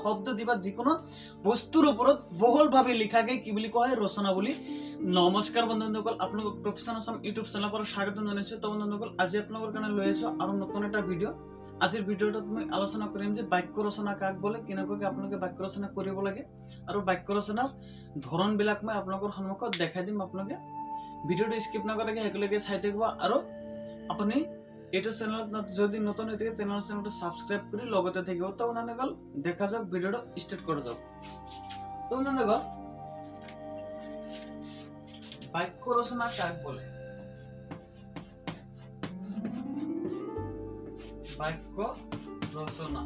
শব্দ দি বা যিকোনো বস্তুৰ ওপৰত বহলভাৱে লিখাকে কি বুলি কোৱা হয়? ৰচনা বুলি। নমস্কাৰ বন্ধুসকল, আপোনালোকক প্ৰফেচন আছাম ইউটিউব চেনেলৰ পৰা স্বাগতম জনাইছোঁ। তো বন্ধুসকল, আজি আপোনালোকৰ কাৰণে লৈ আহিছোঁ আৰু নতুন এটা ভিডিঅ'। আজিৰ ভিডিঅ'টোত মই আলোচনা কৰিম যে বাক্য ৰচনা কাক বোলে, কেনেকুৱাকৈ আপোনালোকে বাক্য ৰচনা কৰিব লাগে আৰু বাক্য ৰচনাৰ ধৰণবিলাক মই আপোনালোকৰ সন্মুখত দেখাই দিম। আপোনালোকে ভিডিঅ'টো স্কিপ নকৰাকৈ একেলগে চাই থাকিব আৰু আপুনি এইটো চেনেলত যদি নতুন হৈ থাকে, তেনেহ'লে চেনেলটো ছাবস্ক্ৰাইব কৰি লগতে থাকিব। তো বন্ধুসকল, দেখা যাওক, ভিডিঅ'টো ষ্টাৰ্ট কৰা যাওক। তো বন্ধুসকল, বাক্য ৰচনা কাক বলে? বাক্য ৰচনা,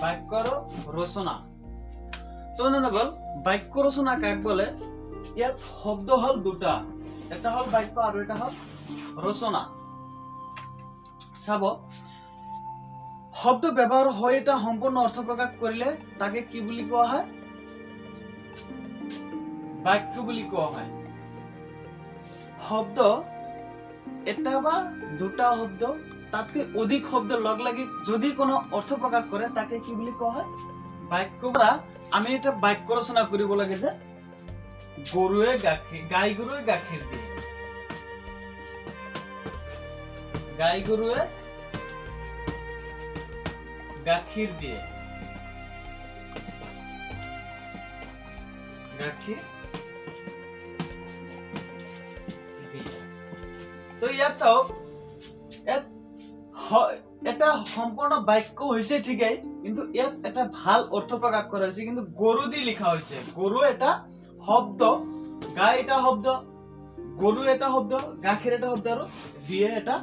বাক্যৰ ৰচনা। তো বন্ধুসকল, বাক্য ৰচনা কাক বলে? ইয়াত শব্দ হ'ল দুটা, এটা হ'ল বাক্য আৰু এটা হ'ল ৰচনা। চাব, শব্দ ব্যৱহাৰ হৈ এটা সম্পূৰ্ণ অৰ্থ প্ৰকাশ কৰিলে তাকে কি বুলি কোৱা হয়? বাক্য বুলি কোৱা হয়। শব্দ এটা বা দুটা শব্দ, তাতকৈ অধিক শব্দ লগ লাগি যদি কোনো অৰ্থ প্ৰকাশ কৰে, তাকে কি বুলি কোৱা হয়? বাক্য। পৰা আমি এটা বাক্য ৰচনা কৰিব লাগে যে গৰুৱে গাখীৰ, গাই গৰুৱে গাখীৰ দিয়ে। গাই গৰুৱে গাখীৰ দিয়ে, গাখীৰ দিয়ে। তো ইয়াত চাওক, ইয়াত এটা সম্পূৰ্ণ বাক্য হৈছে ঠিকেই, কিন্তু ইয়াত এটা ভাল অৰ্থ প্ৰকাশ কৰা হৈছে, কিন্তু গৰু দি লিখা হৈছে। গৰু এটা শব্দ, গাই এটা শব্দ, গৰু এটা শব্দ, গাখীৰ এটা শব্দ আৰু দিয়ে এটা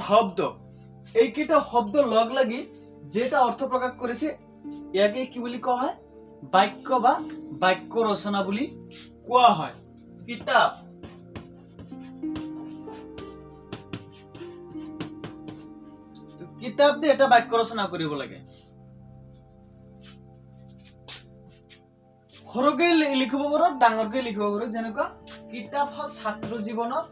শব্দ। এইকেইটা শব্দ লগ লাগি যেটা অৰ্থ প্ৰকাশ কৰিছে, ইয়াকে কি বুলি কোৱা হয়? বাক্য বা বাক্য ৰচনা বুলি কোৱা হয়। কিতাপ, কিতাপ দি এটা বাক্য ৰচনা কৰিব লাগে। সৰুকে লিখিব পাৰো, ডাঙৰকে লিখিব পাৰো। যেনেকুৱা, কিতাপ হ'ল ছাত্ৰ জীৱনৰ,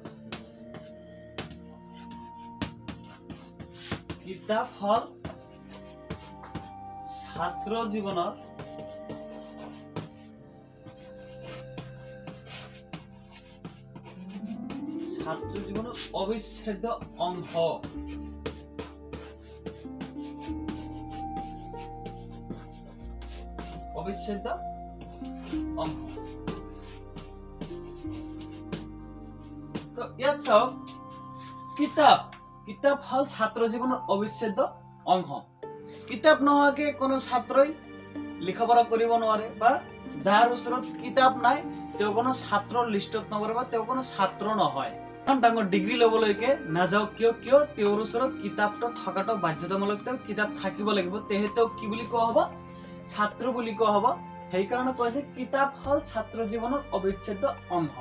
কিতাপ হ'ল ছাত্ৰ জীৱনৰ ছাত্ৰ জীৱনৰ অবিচ্ছেদ্য অংশ। অবিচ্ছেদ্য অংশ। তো ইয়াত চাওক, কিতাপ, কিতাপ হ'ল ছাত্ৰ জীৱনৰ অবিচ্ছেদ্য অংশ। কিতাপ নোহোৱাকে কোনো ছাত্ৰই লিখা পঢ়া কৰিব নোৱাৰে বা যাৰ ওচৰত কিতাপ নাই, তেওঁ কোনো ছাত্ৰৰ লিষ্টত নপৰে বা তেওঁ কোনো ছাত্ৰ নহয়। ইমান ডাঙৰ ডিগ্ৰী ল'বলৈকে নাযাওক কিয়, কিয় তেওঁৰ ওচৰত কিতাপটো থকাটো বাধ্যতামূলক। তেওঁ কিতাপ থাকিব লাগিব, তেহে তেওঁক কি বুলি কোৱা হ'ব? ছাত্ৰ বুলি কোৱা হ'ব। সেইকাৰণে কোৱা হৈছে, কিতাপ হ'ল ছাত্ৰ জীৱনৰ অবিচ্ছেদ্য অংশ।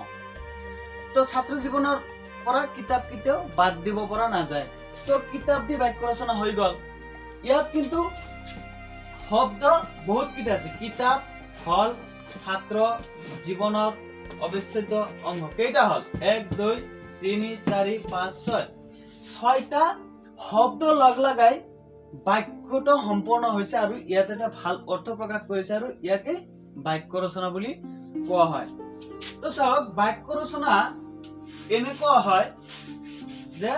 তো ছাত্ৰ জীৱনৰ পৰা কিতাপ কেতিয়াও বাদ দিব পৰা নাযায়। তো কিতাপ দি বাক্য ৰচনা হৈ গ'ল। ইয়াত কিন্তু শব্দ বহুত কেইটা আছে। কিতাপ হল ছাত্ৰ জীৱনৰ অবিচ্ছেদ্য অংশ। কেইটা হল? এক, দুই, তিনি, চাৰি, পাঁচ, ছয়। ছয়টা শব্দ লগ লগাই বাক্যটো সম্পূৰ্ণ হৈছে আৰু ইয়াত এটা ভাল অৰ্থ প্ৰকাশ কৰিছে আৰু ইয়াকে বাক্য ৰচনা বুলি কোৱা হয়। তো চাওক, বাক্য ৰচনা এনেকুৱা হয় যে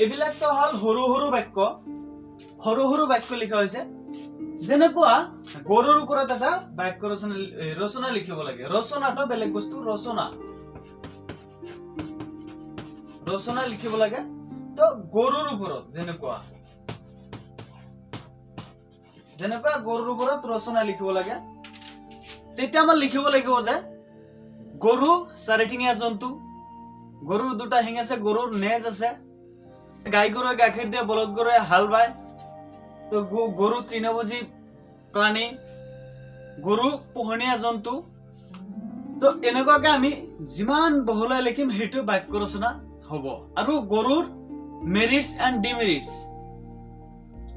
এইবিলাকতো হ'ল সৰু সৰু বাক্য, সৰু সৰু বাক্য লিখা হৈছে। যেনেকুৱা গৰুৰ ওপৰত এটা বাক্য ৰচনা, ৰচনা লিখিব লাগে। ৰচনাটো বেলেগ বস্তু, ৰচনা, ৰচনা লিখিব লাগে। তো গৰুৰ ওপৰত, যেনেকুৱা যেনেকুৱা গৰুৰ ওপৰত ৰচনা লিখিব লাগে, তেতিয়া আমাৰ লিখিব লাগিব যে গৰু চাৰিঠেঙীয়া জন্তু, গৰুৰ দুটা শিং আছে, গৰুৰ নেজ আছে, গাই গৰুৱে গাখীৰ দিয়ে, বলদ গৰুৱে হাল বায়। তো গৰু তৃণভোজী প্ৰাণী, গৰু পোহনীয়া জন্তু। তো এনেকুৱাকে আমি যিমান বহলাই লিখিম, সেইটো বাক্য ৰচনা হ'ব। আৰু গৰুৰ মেৰিটছ এণ্ড ডিমেৰিটছ,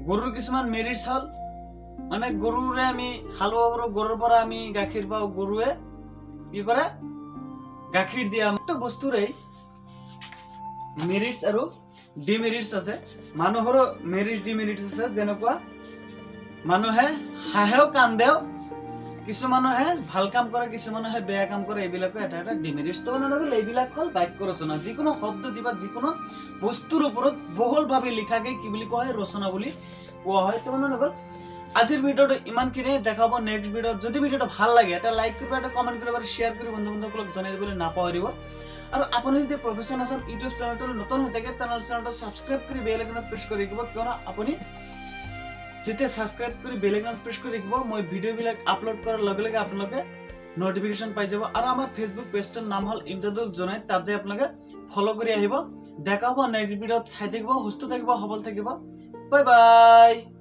গৰুৰ কিছুমান মেৰিটছ হ'ল মানে গৰুৰে আমি হাল বাব পাৰো, গৰুৰ পৰা আমি গাখীৰ পাওঁ, গৰুৱে কি কৰে? গাখীৰ দিয়া। বস্তুৰে মেৰিটছ আৰু ডিমেৰিটছ আছে, মানুহৰো মেৰিট ডিমেৰিটছ আছে। যেনেকুৱা মানুহে হাঁহেও কান্দেও, কিছু মানুহে ভাল কাম কৰে, কিছু মানুহে বেয়া কাম কৰে, এইবিলাকো এটা এটা ডিমেৰিটছ। তো বন্ধুসকল, এইবিলাক হ'ল বাক্য ৰচনা। যিকোনো শব্দ দি বা যিকোনো বস্তুৰ ওপৰত বহুলভাৱে লিখাকে কি বুলি কোৱা হয়? ৰচনা বুলি কোৱা হয়। তো বন্ধুসকল, আজিৰ ভিডিঅ'টো ইমানখিনিয়ে। দেখা হ'ব নেক্সট ভিডিঅ'ত। যদি ভিডিঅ'টো ভাল লাগে, এটা লাইক কৰিব, এটা কমেণ্ট কৰিব আৰু শ্বেয়াৰ কৰি বন্ধু বান্ধৱসকলক জনাই দিবলৈ নাপাহৰিব। আৰু আপুনি যদি প্ৰফেশ্যন আছাম ইউটিউব চেনেলটো নতুন হৈ থাকে, তেনেহ'লে চেনেলটো ছাবস্ক্ৰাইব কৰি বেল আইকনত প্ৰেছ কৰি ৰাখিব। কিয়নো আপুনি যেতিয়া ছাবস্ক্ৰাইব কৰি বেল আইকনত প্ৰেছ কৰি ৰাখিব, মই ভিডিঅ'বিলাক আপলোড কৰাৰ লগে লগে আপোনালোকে নটিফিকেশ্যন পাই যাব। আৰু আমাৰ ফেচবুক পেজটোৰ নাম হ'ল ইমদাদুল জনাই, তাত যাই আপোনালোকে ফ'ল' কৰি আহিব। দেখা হ'ব নেক্সট ভিডিঅ'ত। চাই থাকিব, সুস্থ থাকিব, সবল থাকিব। Bye bye.